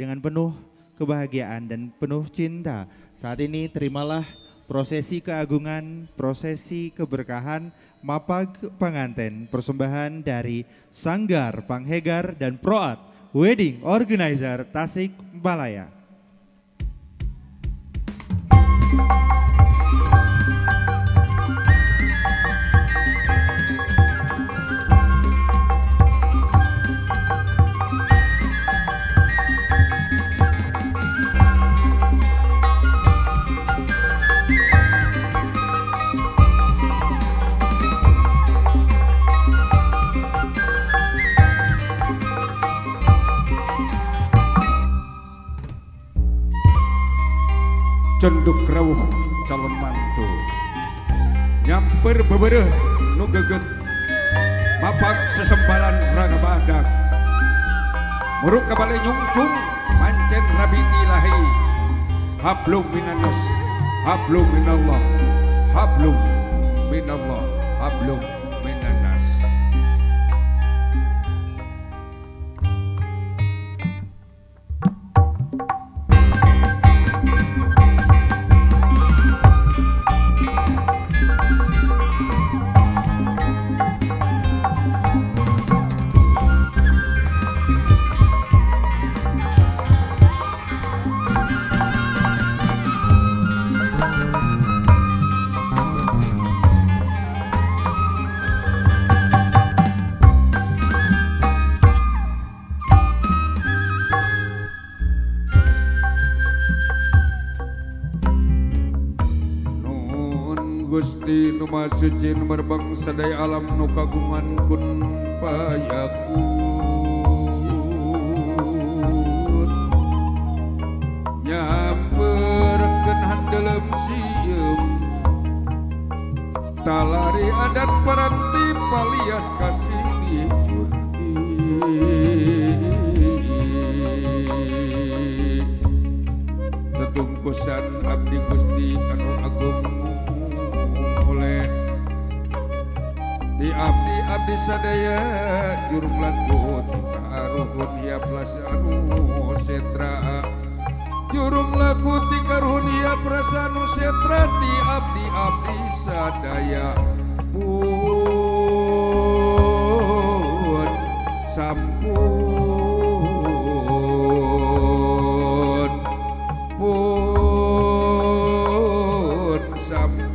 dengan penuh kebahagiaan dan penuh cinta. Saat ini terimalah prosesi keagungan, prosesi keberkahan Mapag Pengantin, persembahan dari Sanggar Panghegar dan Proat Wedding Organizer Tasikmalaya. Cenduk rawuh calon mantu nyamper bebereh nu geget mapak sesembalan raga badak muruk kabale nyungcung mancen rabi ilahi hablum minanas hablum minallah hablum minallah hablum minanas. Gusti nu Maha Suci nu merbang sadaya alam nu kagungan kun payakun nyamperkeun handelem sieum talari adat paranti palias kasih dicuti tetungkusan abdi Gusti anu agung di abdi-abdi sadaya jurung laku tikaruhun ya prasanu setra jurung laku tikaruhun ya prasanu setra di abdi-abdi sadaya pun sampun pun sampun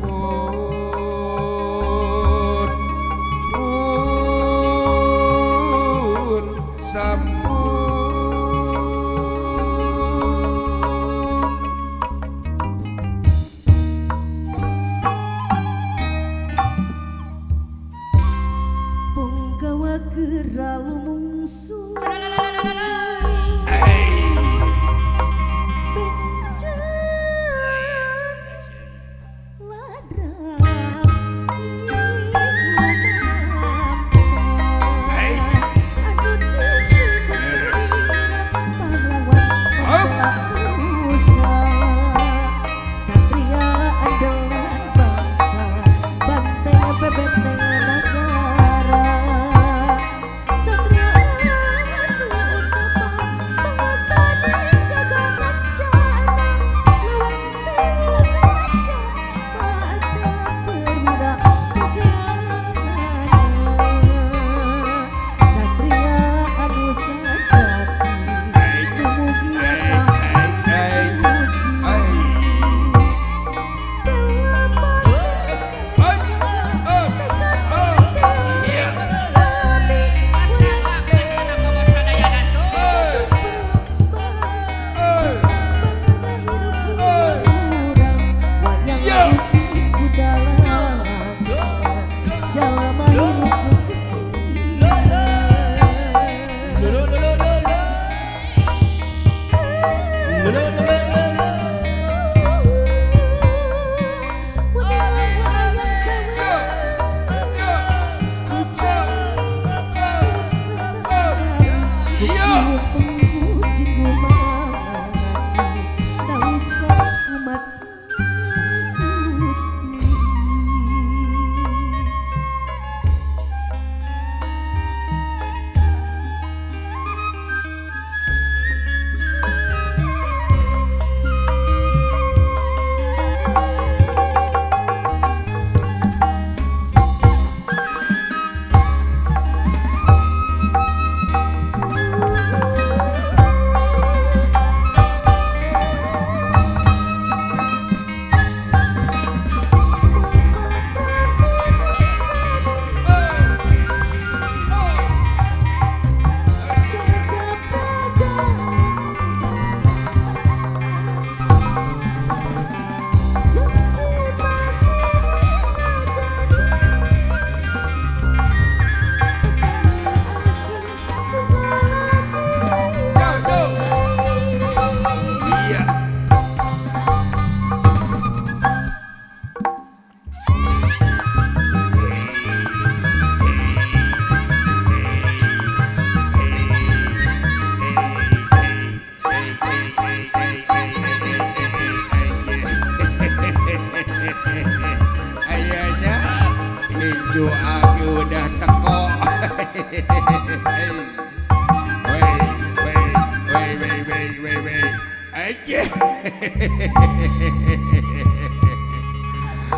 Aja.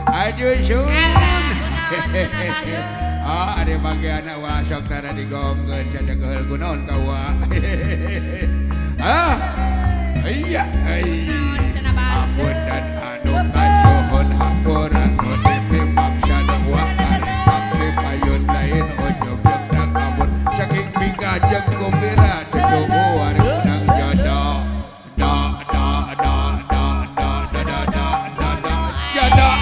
Aduh sun. Ah, ada bagian wa sok tara digongkeun cacakeul kunaon ka wa. Ah. Iya, ampun dan anu katuhun hampura nu dipaksa wa arek payun lain ujug jeung kabun saking bingah jeung gumbira cucu arek menang jodoh. Da da da da da da da da da da jodoh.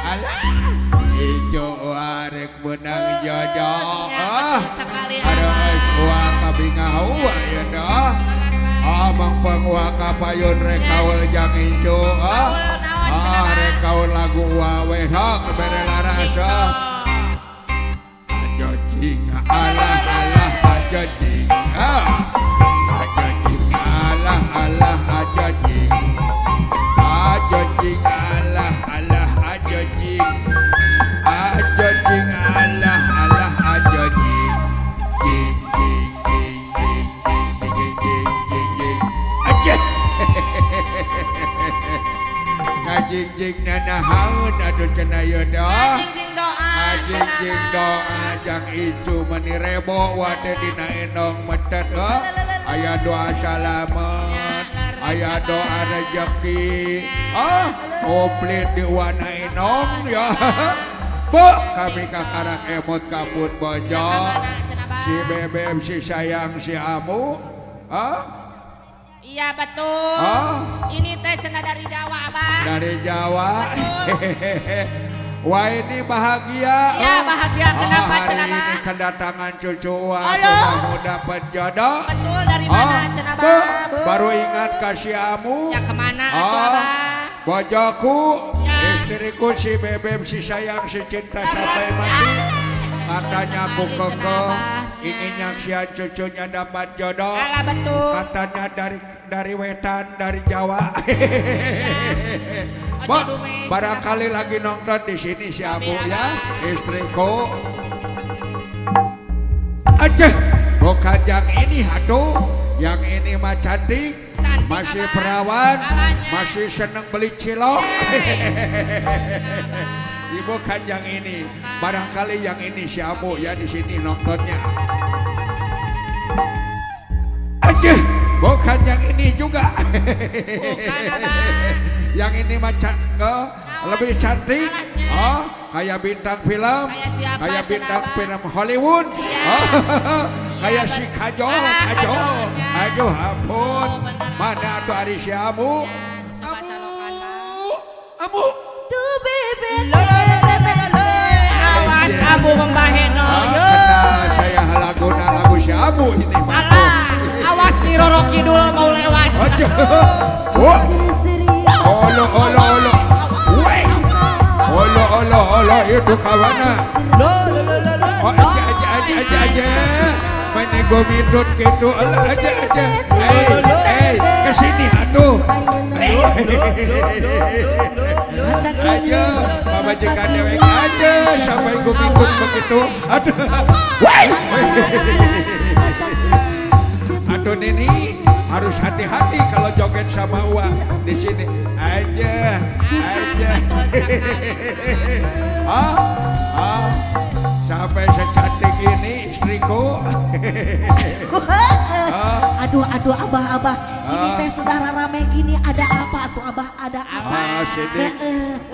Alah, ijo arek menang jodoh. Aduh, wa kabingah wa ya dah. Amang pangwa kapayun rek kaul jang ijo. Ah, rek kaul lagu wa we ha bere larasa. Aja jing alah alah aja jing. Aja jing alah alah aja jing. Aja jing alah alah aja jing. Aja jing alah alah aja jing. Jing jing jing jing jing jing jing jing. Aja. Ngajing jing nanahaun aduh cenah ieu dah. Ngajing jing doa jang icu meni rebo wate dina endong metet heuh. Aya doa salamet, aya doa rezeki. Ah, komplit di wana endong ya. Bu, kami kakarang emot kabut bojo. Si bebem, si sayang, si amu. Ah? Iya betul. Ah? Ini teh cenah dari Jawa, Abah. Dari Jawa. Wah ini bahagia. Iya bahagia. Kenapa cenah, hari ini kedatangan cucu wa mau dapat jodoh. Betul, dari mana cenah, Abah? Baru ingat kasih amu. Ya kemana atuh, Abah? Bojoku, istriku si bebem, si sayang, si cinta sampai mati. Katanya aku kekeh ingin nyaksian cucunya dapat jodoh. Alah, betul. Katanya dari wetan, dari Jawa. Bo, barangkali lagi nonton di sini si Abu ya, istriku. Aceh, bukan yang ini aduh, yang ini mah cantik, masih perawan, masih seneng beli cilok. Ibu kan yang ini, barangkali yang ini si Abu ya di sini nontonnya. Aceh, bukan yang ini juga. Bukan, Abah. Yang ini macam lebih cantik, oh, kayak bintang film, kayak bintang film Hollywood, oh, kayak si Kajol, Kajol, aduh ampun, mana tuh ari si Amu, Amu, Amu, awas Amu membaheno, saya lagu lagu si Amu ini, alah, awas nih Roro Kidul mau lewat, olo olo olo, weh, olo olo olo itu kawana, oh aja aja aja aja aja, mana gomitut gitu, olo aja aja, kesini aduh, aja, pamajikan dewek aja sampai gomitut begitu, aduh, weh, aduh nini. Harus hati-hati kalau joget sama Uwa di sini. Aja, aja. Ah, ah, sampai secantik ini istriku. Ah. Aduh, aduh, abah, abah. Ini teh sudah rame gini. Ada apa tuh, abah? Ada apa? Ah, Sidik.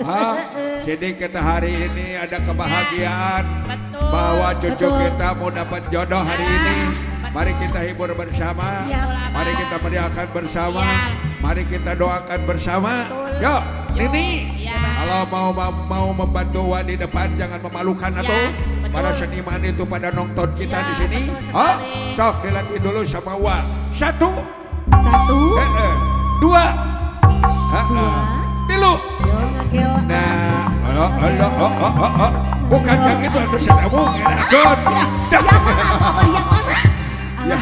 Ah, Sidik kita hari ini ada kebahagiaan. Betul. Bahwa cucu kita mau dapat jodoh hari ini. Mari kita hibur bersama, mari kita meriahkan bersama, mari kita doakan bersama. Yuk, Nini, kalau mau membantu Wa di depan jangan memalukan atau para seniman itu pada nonton kita di sini. Oh, sok dilatih dulu sama Wa. Satu, satu, dua, tilu. Nah, oh, bukan yang itu harus setamu. Yang mana? Yang mana? Ya,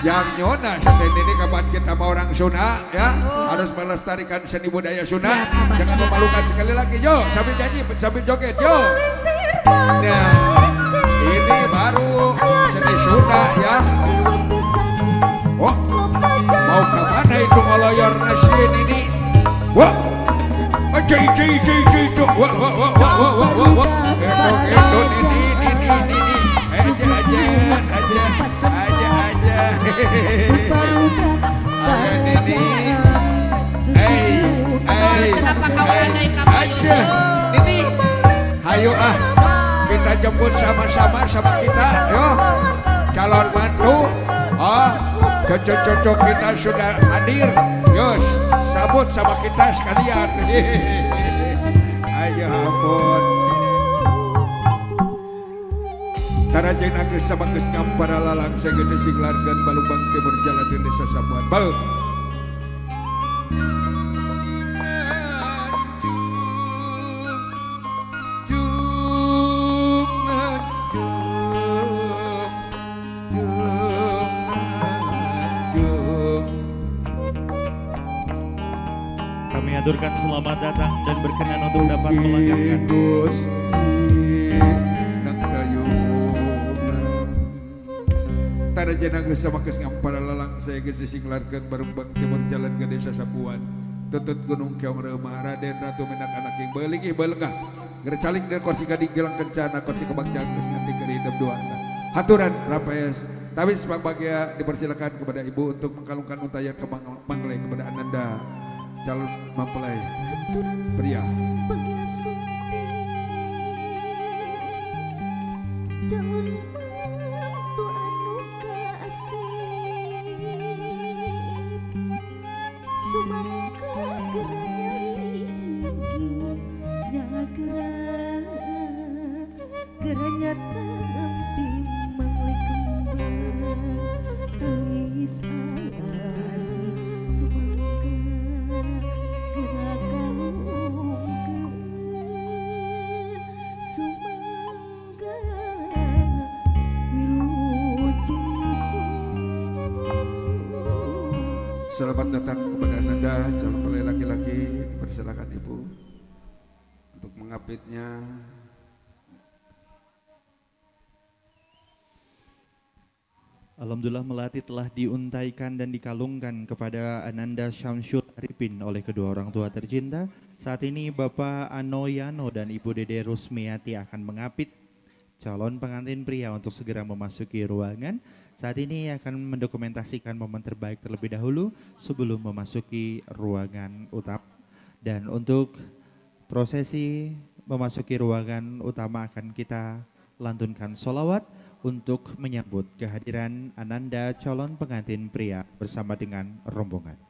yang nyona seperti ini kapan kita mau orang Sunda ya harus melestarikan seni budaya Sunda, jangan memalukan sekali lagi. Yo sambil nyanyi sambil joget yo. Nah ini baru seni Sunda ya. Oh. Cai wah wah wah wah wah wah wah. Itu ini ini ini. Aja aja aja aja aja. Aja ini. Aja. Ini. Hayo ah. Kita jemput sama-sama sama kita, yo. Calon mantu. Ah, cucu-cucu kita sudah hadir. Yos, sambut sama kita sekalian. Ayo ampun. Tarajeng nangis sama geus ngampara lalang segede singlarkeun Balumbang Timur jalan di Desa Sapuan. Bal. Kami aturkan selamat datang dan berkenan untuk dapat melengkapkan. Tarajeng nangis sama geus ngampara lalang segede singlarkeun Balumbang Timur jalan ke Desa Sapuan. Tutut Gunung Keong Reuma Raden Ratu Menak anak ing beuling ih beulengah. Gercalik dan kursi gading gelang kencana kursi kebagjaan geus nganti keur hidup dua anak. Haturan rapaes tawis pangbagia dipersilakan kepada ibu untuk mengkalungkan untayan kemang manglai kepada ananda calon mempelai pria. Selamat datang kepada ananda calon mempelai laki-laki, dipersilakan ibu untuk mengapitnya. Alhamdulillah melati telah diuntaikan dan dikalungkan kepada Ananda Syamsul Arifin oleh kedua orang tua tercinta. Saat ini Bapak Anoyano dan Ibu Dede Rusmiati akan mengapit calon pengantin pria untuk segera memasuki ruangan. Saat ini akan mendokumentasikan momen terbaik terlebih dahulu sebelum memasuki ruangan utama. Dan untuk prosesi memasuki ruangan utama akan kita lantunkan sholawat untuk menyambut kehadiran ananda calon pengantin pria bersama dengan rombongan.